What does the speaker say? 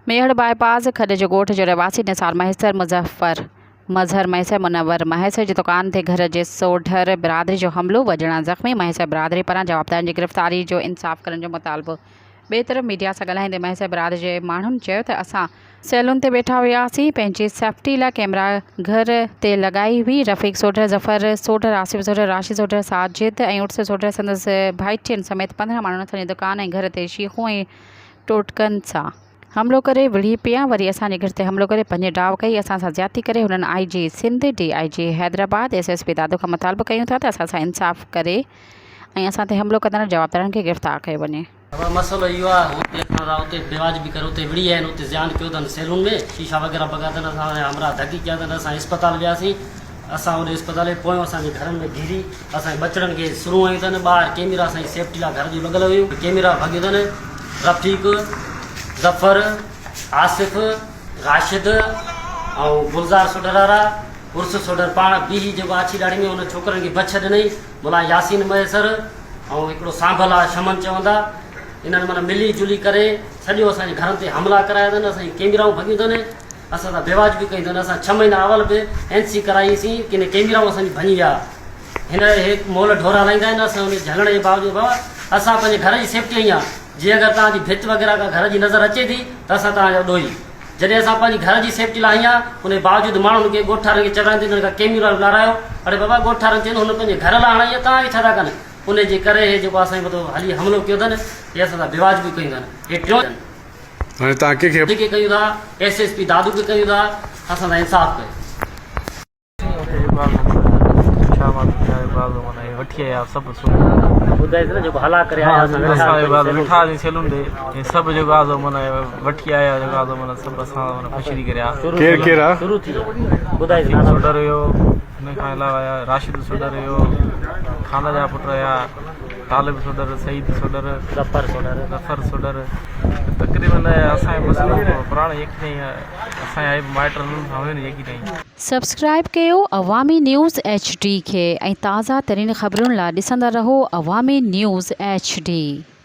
ميهڙ باء پاس کڏ جو ڳوٺ جو رهواسي نثار مهيسر، مظفر مظهر مهيسر، منور مهيسر جي دڪان تي گهر جي سوڍر برادري جو حملو، ٻه ڄڻا زخمي، مهيسر برادري پاران جوابدارن جي گرفتاري جو انصاف ڪرڻ جو مطالبو. ٻئي طرف ميڊيا سان ڳالهائيندي مهيسر برادري جي ماڻهن چيو ته اسان سيلون تي ويٺا هياسين، پنهنجي سيفٽي لاء ڪئميرا گهر تي لڳائي هئي، رفيق سوڍر، ظفر سوڍر، آصف سوڍر، راشد سوڍر، ساجد ۽ عرس سوڍر سندس ڀائٽين سميت 15 ماڻهن اسان جي دڪان ۽ گهر تي شيخون ۽ ٽوٽڪن سان حملو ڪري وڙهي پيا وري اسان جي گهر تي حملو ڪري ڀڃ ڊاهه ڪئي اسان سان زيادتي ڪري هنن I G Sindh D I G Hyderabad S S P Dadu کان مطالبو ڪيون ٿا ته اسان سان انصاف ڪري ۽ اسان تي حملو ڪندڙ جوابدارن کي گرفتار ڪيو وڃي. بابا مسئلو اهو آهي هتي اسان سان اتي بيواجبي ڪري اتي وڙهي آيا آهن اتي زيان ڪيو اٿن سيلون ۾ شيشا وغيره ڀڳا اٿن اسان جا همراهه ڌڪي ڪيا اٿن اسان اسپتال وياسين اسان هوڏي اسپتال ۾ پويون اسان جي گهرن ۾ گهري اسان جي ٻچڙن کي سرون هنيون اٿن ٻاهر ڪيميرا اسان جي سيفٽي لاء گهر جون لڳل هيون ڪيميرا ڀڳيون اٿن رفيق، ظفر، آصف، راشد ۽ گلزار سوڍرارا عرس سوڍر پاڻ بيهي جيڪو آڇي ڏاڙهي ۾ ان ڇوڪرن کي بڇ ڏنئي ملا ياسين مهيسر ۽ هڪڙو سانڀل آ شمن چوندا انهن معنيٰ ملي جلي ڪري سڄو اسان جي گهرن تي حملا ڪرايا اٿن اسان جي ڪيميرائون ڀڳيون اٿن اسان سان بيواجبي ڪئي اٿن اسان ڇهه مهينا اول به اين سي ڪرائي سين ڪن ڪيميرائون اسان جي ڀڃي ويا هن هي مول ڍور هلائيندا آهن اسان ان جهلڻ جي باوجود بابا اسان پنهنجي گهر جي سيفٽي آهيان جي اگر توهان جي ڀت وغيره ڪا گهر جي نظر اچي ٿي ته اسان توهان جا ڏوهي جڏهن اسان پنهنجي گهر جي سيفٽي لاء آهيان ان جي باوجود ماڻهن کي ڳوٺ وارن کي چورائيندي انهن کان ڪيميرا لارايو اڙي بابا ڳوٺ وارن چيو هن پنهنجي گهر لاء هڻائي آهي توهان کي ڇا ٿا ڪن ان جي ڪري هي جيڪو اسان جي مٿو هلي حملو ڪيو اٿن هي اسان سان بيواجبي ڪيون اٿن هي ٽيون هاڻي توهان ڪنهن کي کي ڪيون ٿا ايس ايس پي دادو کي ڪيون ٿا اسان سان انصاف ڪيو. ٻڌائيس نه جيڪو هلاڪ ڪري آيا اسان ڪير ڪير آ؟ شروع ٿي ويو ٻڌائيس نالا ظفر سوڍر. سبسڪرائب ڪيو عوامي نيوز ايڇ ڊي کي ۽ تازه ترين خبرن لا ڏسندا رهو عوامي نيوز ايڇ ڊي.